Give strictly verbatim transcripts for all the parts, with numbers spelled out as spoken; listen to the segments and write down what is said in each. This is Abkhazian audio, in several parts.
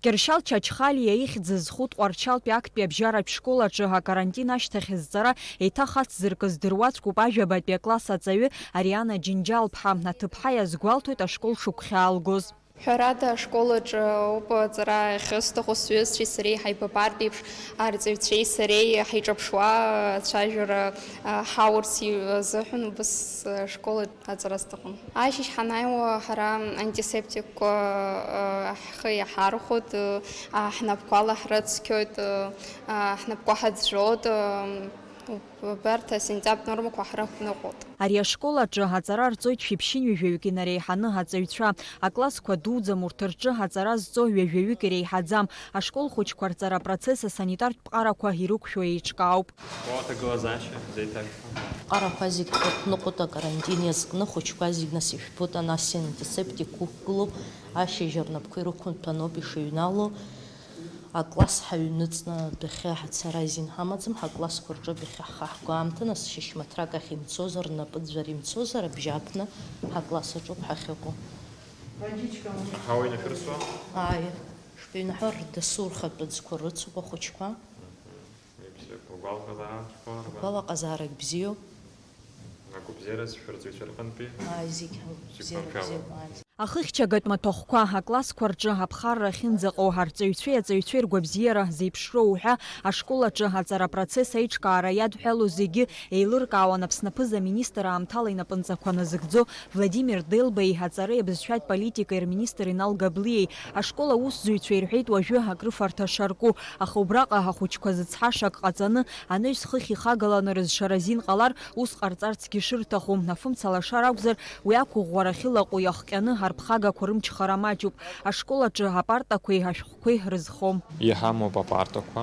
Кьыршьал Чачхалиа ихьӡ зху Тҟәарчалтәи актәи абжьаратә школ аҿы акарантин ашьҭахь зҵара еиҭах ацзыркыз дыруаӡәкуп ажәабатәи акласс аҵаҩы Ариана Џьынџьал-ԥҳа. Аҭыԥҳа иазгәалҭоит ашкол шыгәхьаалгоз. Ҳәарада, ашкол аҿы ауп аҵара ахьысҭаху, сҩызцәеи сареи ҳаибабартә еиԥш, арҵаҩцәеи сареи ҳаиҿаԥшуа ацәажәара, а, ҳаурц азыҳәан убыс ашкол аҿы аҵара сҭахын. Ашьыжь ҳанааиуа, ҳара антисептикқәа, а, ҳхы иаҳархәоит, а, ҳнапқәа лаҳрыцқьоит, а, ҳнапқәа ҳаӡәӡәоит, а, Убарҭ асентиаптә нормақәа ҳрықәныҟәоит. Ари ашкол аҿы аҵара рҵоит шәиԥшьынҩажәаҩык инареиҳаны аҵаҩцәа. Аклассқәа дуӡӡам, урҭ рҿы аҵара зҵо ҩажәаҩык иреиҳаӡам. Ашкол хәыҷқәа рҵара апроцесс асанитартә ԥҟарақәа ирықәшәо еиҿкаауп. О, аҭагылазаашьа зеиҭашәҳәо. Ԥҟарақәа зегь ҳрықәныҟәоит, акарантин иазкны ахәыҷқәа зегь нас ишәбоит, ана антисептик уқәгылоуп, ашьыжь рнапқәа ирықәынҭәаноуп ишыҩнало. Акласс ҳаҩныҵны адәахьы ҳацара азин ҳамаӡам, ҳаклассқәа рҿы адәахьы ҳхаҳго аамҭа, нас шьыжьмаҭрак ахь имцозар, рнапы ӡәӡәар имцозар, абжьааԥны ҳакласс аҿоуп ҳахьыҟоу. Аҳауа инашәырсуа? Ааи, шәыҩнаҳәа, рдасу рхатәы ӡқәа рыцуп ахәыҷқәа. Ибзиоуп, агәалаҟазаара шәҟәы, ргәалаҟазаарагь бзиоуп. Агәабзиара зшәырҵаҩцәа рҟынтәи? Ааи, зегь агәабзиара бзиоуп, ааи. Ахыхьчагатә маҭәахәқәа, аклассқәа рҿы аԥхарра ахьынӡаҟоу, арҵаҩцәеи аҵаҩцәеи ргәабзиара зеиԥшроу уҳәа, ашкол аҿы аҵара апроцесс аиҿкаара иадҳәалоу зегьы еилыркаауан Аԥсны аԥыза-министр аамҭала инапынҵақәа назыгӡо Владимир Делбеи, аҵареи абызшәатә политикеи рминистр Инал Габлиеи. Ашкол аусзуҩцәа ирҳәеит уажәы акрыфарҭа шарку, аха убраҟа ахәыҷқәа зыцҳашак ҟаҵаны, анаҩс хыхь ихагаланы рызшара азин ҟалар, ус ҟарҵарцгьы шырҭаху, афымца лашар акәзар, уи ақәыӷәӷәара ахьылаҟәу иахҟьаны арԥхагақәа рымчхара маҷуп. Ашкол аҿы апартақәеи ашәҟәқәеи рызхом. Иҳамоуп апартақәа,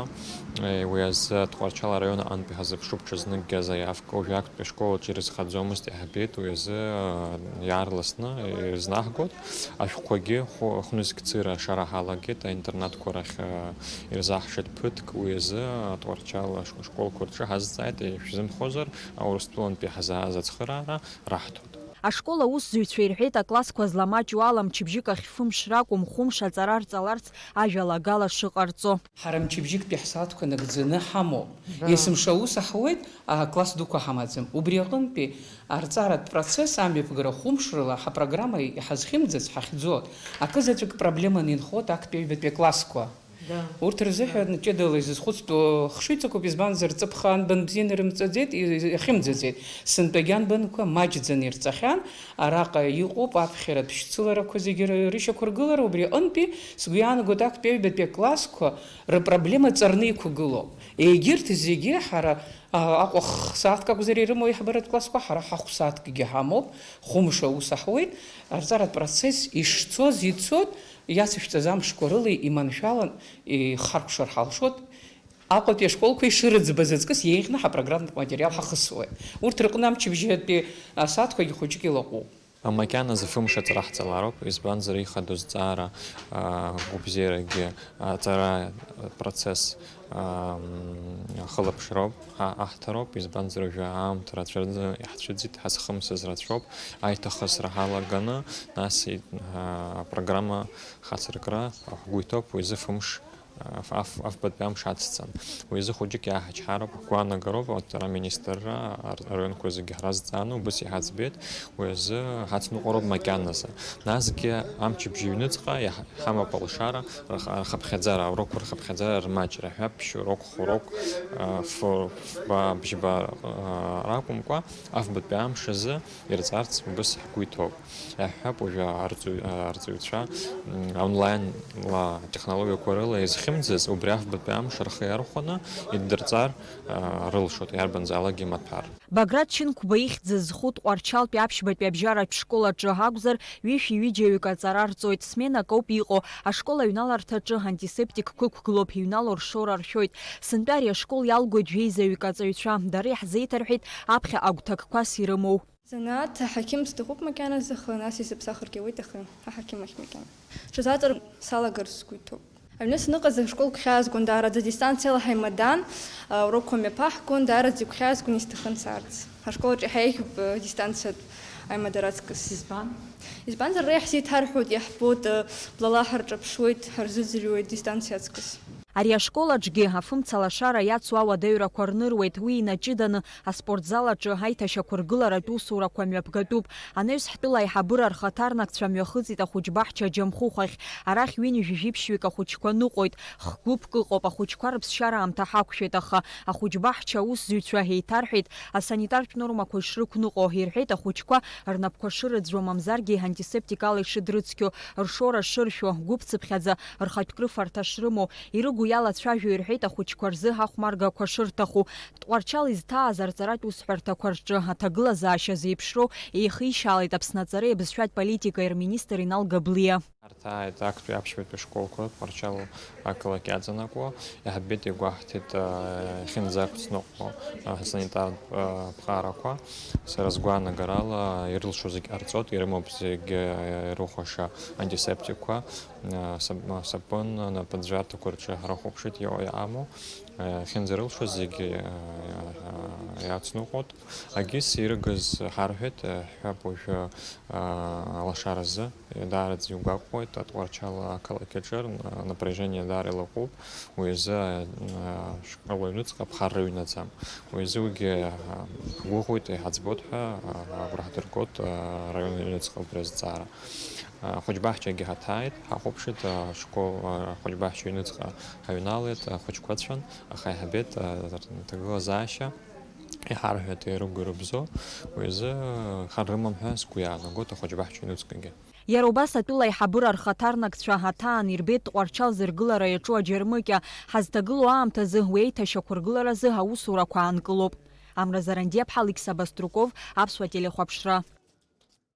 уи азы Тҟәарчал араион аҟынтәи ҳазыԥшуп ҽазныкгьы азаиавка, уажәы актәи ашкол аҿы ирызхаӡомызт, иаҳбеит, уи азы иаарласны ирызнаҳгоит. Ашәҟәқәагьы хәы-, хәнызқьцыра ашара ҳалагеит, аинтернатқәа рахь ирзаҳшеит ԥыҭк, уи азы Тҟәарчал ашколқәа рҿы ҳазҵааит, ишәзымхозар, Урыстәылантәи ҳазааз ацхыраара раҳҭоит. Ашкол аусзуҩцәа ирҳәеит, аклассқәа зламаҷу ала мчыбжьык ахь фымш ракәым, хәымш аҵара рҵаларц ажәалагала шыҟарҵо. Ҳара мчыбжьыктәи ҳсааҭқәа нагӡаны ҳамоуп. Да. Есымша аус аҳуеит, акласс дуқәа ҳамаӡам. Убри аҟынтәи арҵаратә процесс амҩаԥгара хәымш рыла ҳапрограмма иҳазхьымӡац ҳахьӡоит. Акы заҵәык проблеманы инхоит актәи аҩбатәи аклассқәа. Да. Урҭ рзыҳәан ҷыдала изызхәыцтәу хшыҩҵакуп, избанзар, ҵыԥх анбан бзианы ирымҵаӡеит, и-, иахьымӡаӡеит. Сынтәагьы анбанқәа маҷӡаны ирҵахьан, араҟа иҟоуп аԥхьаратә шьцыларақәа зегьы ры-, рышьақәыргылара, убри аҟынтәи сгәы иаанагоит актәи аҩбатәи аклассқәа рыпроблема ҵарны иқәгылоуп. Егьырҭ зегьы ҳара, а, Аҟәа х-, сааҭк акәзар ирымоу аиҳабыратә классқәа, ҳара ҳахә сааҭкгьы ҳамоуп, хәымш аус аҳуеит, арҵаратә процесс ишцоз ицоит, иацышәҵаз амшқәа рыла иманшәалан ихаркәшар ҳалшоит, Аҟәатәи ашколқәа ишырыӡбаз аҵкыс еиӷьны ҳапрограмматә материал ҳахысуеит. Урҭ рыҟны амчыбжьатәи асааҭқәагьы хәыҷык илаҟәуп. Макьаназы фымш аҵара ҳҵалароуп, избанзар, ихадоу зҵаара, аа, гәабзиарагьы, аҵара процесс, аа, м, ахылаԥшроуп, ҳа-, аҳҭароуп, избанзар, уажәы аамҭа рацәаӡа иаҳцәыӡит, ҳазхымсыз рацәоуп, аиҭахысра ҳалаганы, нас и-, аа, апрограмма хацыркра ҳгәы иҭоуп, уи азы фымш аф-, аф-, афбатәи амш ацҵан. Уи азы хәыҷык иааҳачҳароуп, ҳгәаанагароуп, аҵара аминистрра, ар-, араионқәа зегьы ҳразҵааны, убыс иҳаӡбеит, уи азы ҳацныҟәароуп макьаназы. Насгьы амчыбжь ҩныҵҟа иаҳ-, иҳамоуп алшара, рх-, рхыԥхьаӡара, аурокқәа рхыԥхьаӡара рмаҷра ҳәа, ԥшь-урок, хә-урок, а, ф-, фба, бжьба, а, ракәымкәа, афбатәи амш азы ирҵарц убыс ҳгәы иҭоуп. Иаҳҳәап, уажәы арҵаҩ-, арҵаҩцәа, м, онлайн-ла атехнологиақәа рыла изхьымӡаз, убри афбатәи амш рхы иархәаны иддырҵар, а, рылшоит, иарбанзаалакгьы маҭәар. Баграт Чынқәба ихьӡ зху Тҟәарчалтәи аԥшьбатәи абжьаратә школ аҿы акәзар, ҩышәи ҩыџьаҩык аҵара рҵоит, сменак ауп иҟоу, ашкол аҩналарҭаҿы антисептикқәа ықәгылоуп, иҩналоу ршоура ршәоит. Сынтәа ари ашкол иалгоит жәеизаҩык аҵаҩцәа, дара иаҳзеиҭарҳәеит аԥхьа агәҭакқәа сирымоу. Занааҭ аҳақьым сҭахуп макьаназы, аха нас исыԥсахыргьы ауеит, аха аҳақьым ахь макьана. Ҽазаҵәык салагар сгәы иҭоуп. Аҩны саныҟаз ашкол гәхьаазгон даараӡа, дистанциала ҳаимадан, урокқәа мҩаԥаҳгон, даараӡа игәхьаазгон, исҭахын саарц. Ашкол аҿы иаҳа еиӷьуп дистанциатә Аимадара аҵкыс. Избан? Избанзар, ара иаҳзеиҭарҳәоит, иаҳбоит, э, блала ҳарҿаԥшуеит, ҳарзыӡырҩуеит дистанциа аҵкыс. Ари ашкол аҿгьы афымца лашара иацу ауадаҩрақәа рныруеит. Уи инаҷыданы аспортзал аҿы аиҭашьақәыргыларатә усурақәа мҩаԥгатәуп. Анаҩс ҳтәыла аиҳабыра рхаҭарнакцәа мҩахыҵит ахәыҷбаҳча Џьамхәыхә ахь. Арахь ҩынҩажәи жәиԥшьҩык ахәыҷқәа ныҟәоит. Х-гәыԥк ыҟоуп, ахәыҷқәа рыԥсшьара аамҭа ҳақәшәеит, аха ахәыҷбаҳча аусзуҩцәа еиҭарҳәеит, асанитартә нормақәа ишрықәныҟәо, ирҳәеит ахәыҷқәа рнапқәа шырыӡәӡәо, мамзаргьы антисептик ала ишыдрыцқьо, ршора шыршәо, гәыԥцыԥхьаӡа рхатә крыфарҭа шрымоу, ирыгу иалацәажәо, ирҳәеит ахәыҷқәа рзы ахәмаргақәа шырҭаху. Тҟәарчал изҭааз арҵаратә усҳәарҭақәа рҿы аҭагылазаашьа зеиԥшроу еихишьаалеит Аԥсны аҵареи абызшәатә политикеи рминистр Инал Габлиа. Ҳарҭааит актәи аԥшьбатәи школқәа Тҟәарчал ақалақь иаҵанакуа, иаҳбеит, игәаҳҭеит, а, иахьынӡақәҵныҟәо, а, санитартә, а, ԥҟарақәа. Сара сгәаанагарала, ирылшо зегь ҟарҵоит, ирымоуп зегь, а, ирыхәаша антисептикқәа, а, сап-, а, сапын, анапыӡәӡәарҭақәа рҿы ҳрыхәаԥшит ио-, иҟаму, а, иахьынӡарылшо зегь, а, а, иацныҟәоит. Агьыс ирыгыз ҳарҳәеит, а, ҳҳәап уажәы, а, алашаразы. Даараӡа игәаҟуеит Атҟәарчал ақалақь аҿы, р-, напряжение даара илаҟәуп, уи азы, а, школ аҩныҵҟа ԥхарра ҩнаӡам. Уи азы уигьы, а, ҳгәыӷуеит, иҳаӡбоит ҳәа, а, агәра ҳдыргоит, а, араион аҩныҵҟа убри азҵаара. А, ахәыҷбаҳчагьы ҳаҭааит, ҳахәаԥшит, а, ашкол, а, ахәыҷбаҳча аҩныҵҟа ҳаҩналеит, ахәыҷқәа ыцәан, аха иаҳбеит, а, рҭагылазаашьа. Иҳарҳәеит ирыгу-ирыбзоу, уи азы хар рымам ҳәа сгәы иаанагоит ахәыҷбаҳча аҩныҵҟагьы. Иара убас атәыла аиҳабыра рхаҭарнакцәа аҭаан ирбеит Тҟәарчал зыргылара иаҿу аџьармыкьа. Ҳазҭагылоу аамҭазы уи аиҭашьақәыргыларазы аусурақәа аанкылоуп. Амра Зарандиаԥҳа, Алықьса Баструков, Аԥсуа телехәаԥшра.